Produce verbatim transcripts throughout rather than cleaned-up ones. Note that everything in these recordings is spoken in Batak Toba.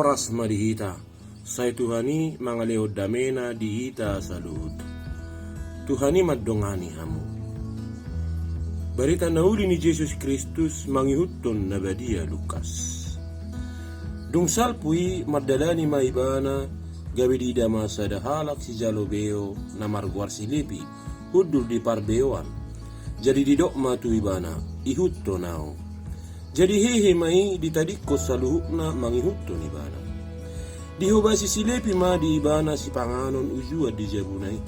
Horas ma di hita. Sai Tuhan i mangalehon damena di hita saluhut. Tuhan i mandongani hamu. Barita na uli ni Jesus Kristus mangihuthon na badia Lukas. Dung salpu i mardalani ma ibana, gabe diida ma sada halak sijalo beo na margoar si Lepi, hundul di parbeoan. Jadi didok ma tu ibana, ihuthon ahu. Jadi hehe ma i ditadingkon saluhutna mangihuthon ibana. Dihobasi si Lepi ma di ibana sipanganon ujuan di jabuna i.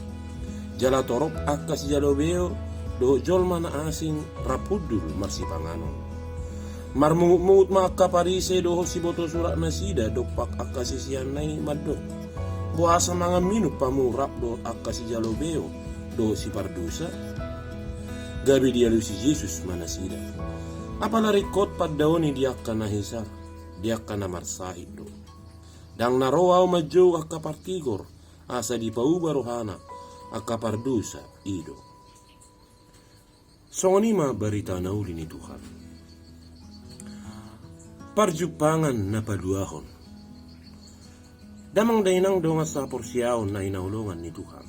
Jala torop angka sijalo beo dohot jolma na asing rap hundul marsipanganon. Marmungutmungut ma angka Parise dohot siboto surat nasida dompak angka siseanna i mandok, boasa mangan minum hamu rap dohot angka sijalo beo dohot sipardosa? Gabe dialusi Jesus ma nasida, apala ringkot pandaoni di angka na hisar, di angka na marsahit do. Ndang na ro ahu manjou angka partigor, asa dipauba rohana, angka pardosa i do. Songon i ma barita na uli ni Tuhan. Parjumpangan na paluahon. Damang dainang dongan sahaporseaon na hinaholongan ni Tuhan.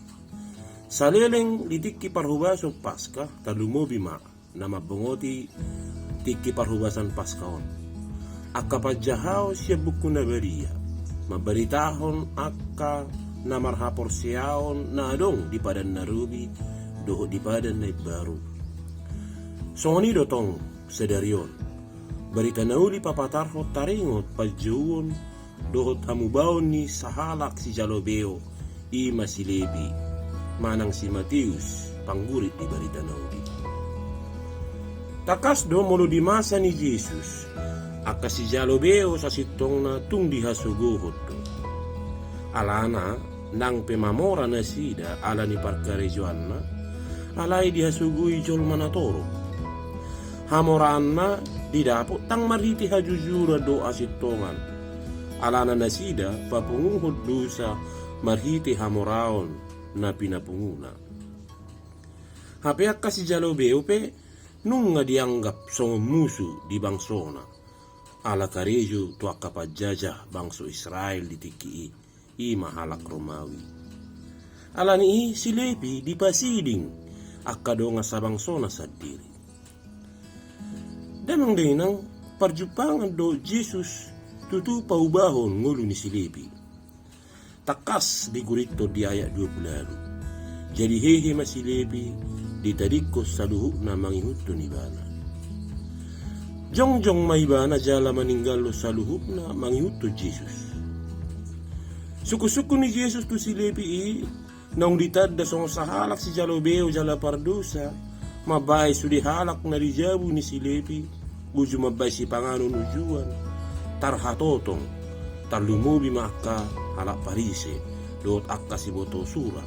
Saleleng di tingki parhobason Paska, tarlumobi ma na mambongoti tingki parhobasan Paska on. Angka panjahaon sian Buku na Badia mambaritahon angka na marhaporseaon na adong di Padan na Robi dohot di Padan na Imbaru. Songon i do tong sadari on. Barita na uli papatarhon taringot panjouon dohot hamubaon ni sahalak sijalo beo, i ma si Lepi, manang si Mateus, panggurit di barita na uli. Tangkas do molo di masa ni Jesus, angka sijalo beo sasintongna tung dihasogohon do. Alana, nang pe mamora nasida ala ni parkarejoanna, alai dihasogoi jolma na torop. Hamoraanna didapot ndang marhite hajujuran dohot hasintongan. Alana nasida papunguhon dosa marhite hamoraon na pinapunguna. Hape angka sijalo beo pe nunga dianggap songon musu di bangsona, ala karejo tu angka panjajah bangso Israel di tingki i, i ma halak Romawi. Ala ni i si Lepi dipasiding angka dongan sabangsona sandiri. Damang dainang, parjumpangan dohot Jesus tutu paubahon ngolu ni si Lepi. Tangkas digurinta di ayat dua pulu ualu. Jadi hehe ma si Lepi ditadingkon saluhutna mangihuthon ibana. Jongjong ma ibana jala maninggalhon saluhutna mangihuthon Jesus. Sungkunsungkun ni Jesus tu si Lepi i, naung ditanda songon sahalak sijalo beo jala pardosa, mambahen sude halak na di jabu ni si Lepi, uju mambahen sipanganon ujuan, tarhatotong, tarlumobi ma angka halak Parise, dohot angka siboto sura.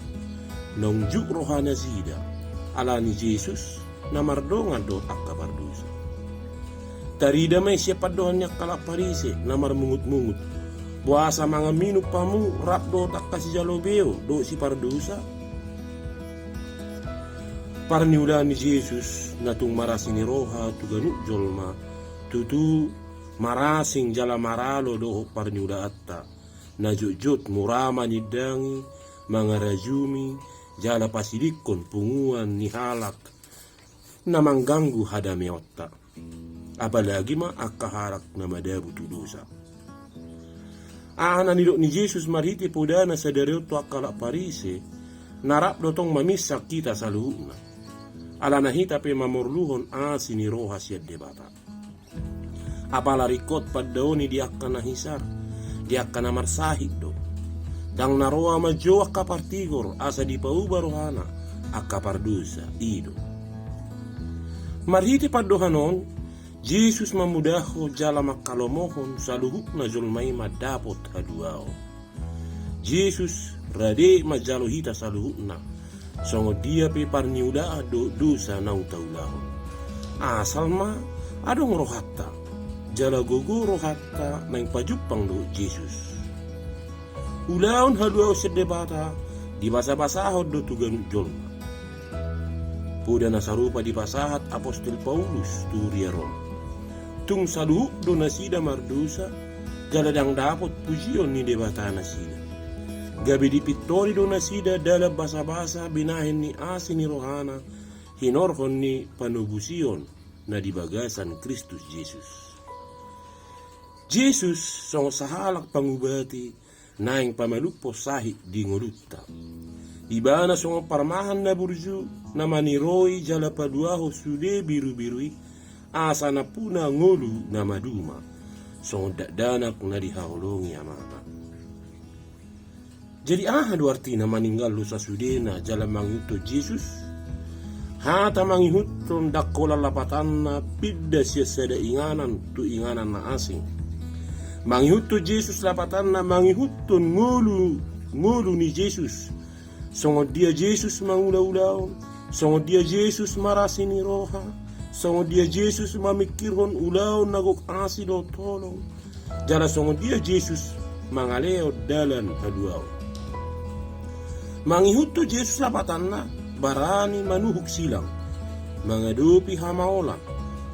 Naung juk roha nasida, ala ni Jesus, na mardongan dohot angka pardosa. Tarida ma i sian pandohan ni angka halak Parise na marmungutmungut, boasa mangan minum hamu rap dohot angka sijalo beo dohot sipardosa? Parniulaan ni Jesus na tung marasi ni roha tu ganup jolma, tutu marasing jala maralo dohot parniulaanta, na jotjot mura manindangi, mangarajumi, jala pasidingkon punguan ni halak na mangganggu hadameonta. Apalagi ma angka halak na madabu tu dosa. Aha na nidok ni Jesus marhite podana sadari on tu angka halak Parise, na rap do tong maminsang hita saluhutna. Alana hita pe mamorluhon asi ni roha sian Debata. Apala ringkot pandaoni di angka na hisar, di angka na marsahit do. Ndang na ro ahu manjou angka partigor, asa dipauba rohana, angka pardosa i do. Marhite pandohan on, Jesus mamudahon jala manghalomohon saluhutna jolma i mandapot haluaon. Jesus rade manjalo hita saluhutna, songon dia pe parniulaan dohot dosa naung taulahon. Asal ma adong rohanta, jala gogo rohanta naeng pajumpang dohot Jesus. Ulaon haluaon sian Debata dibasabasahon do tu ganup jolma. Poda na sarupa dipasahat apostel Paulus tu huria Rom. Tung saluhut do nasida mardosa, jala ndang dapot pujion ni Debata nasida. Gabe dipintori do nasida dalan basabasa binahen ni asi ni rohana, hinorhon ni panobusion na di bagasan Kristus Jesus. Jesus songon sahalak pangubati naeng pamalumhon sahit di ngolunta. Ibana songon parmahan na burju na maniroi jala paluahon sude birubiru i, asa nampuna ngolu na maduma, songon dakdanak na dihaholongi amana. Jadi aha do artina maninggalhon sasudena jala mangihuthon Jesus? Hata mangihuthon ndang holan lapatanna pinda sian sada inganan tu inganan na asing. Mangihuthon Jesus lapatanna mangihuthon ngolu, ngolu ni Jesus. Songon dia Jesus mangulaulaon, songon dia Jesus marasi ni roha, songon dia Jesus mamingkirhon ulaon na gok asi dohot holong, jala songon dia Jesus mangalehon dalan haluaon. Mangihuthon Jesus lapatanna barani manuhuk silang, mangadopi hamaolan,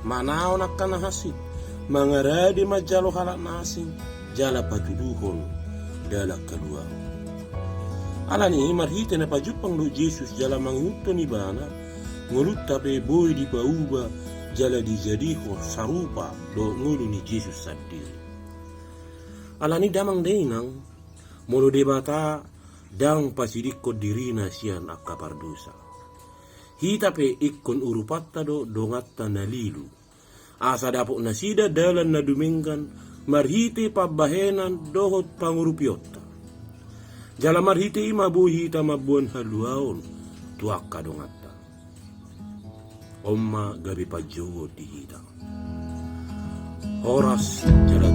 manaon angka na hansit, mangarade manjalo halak na asing, jala patuduhon dalan haluaon. Alani i marhite na pajumpang dohot Jesus jala mangihuthon ibana, ngolunta pe boi dipauba jala dijadihon sarupa dohot ngolu ni Jesus sandiri. Alani damang dainang, molo Debata ndang pasidingkon dirina sian angka pardosa, hita pe ingkon urupanta do donganta na lilu, asa dapot nasida dalan na dumenggan marhite pambahenan dohot pangurupionta. Jala marhite i ma boi hita mamboan haluaon tu angka donganta. On ma gabe panjouon di hita. Horas jala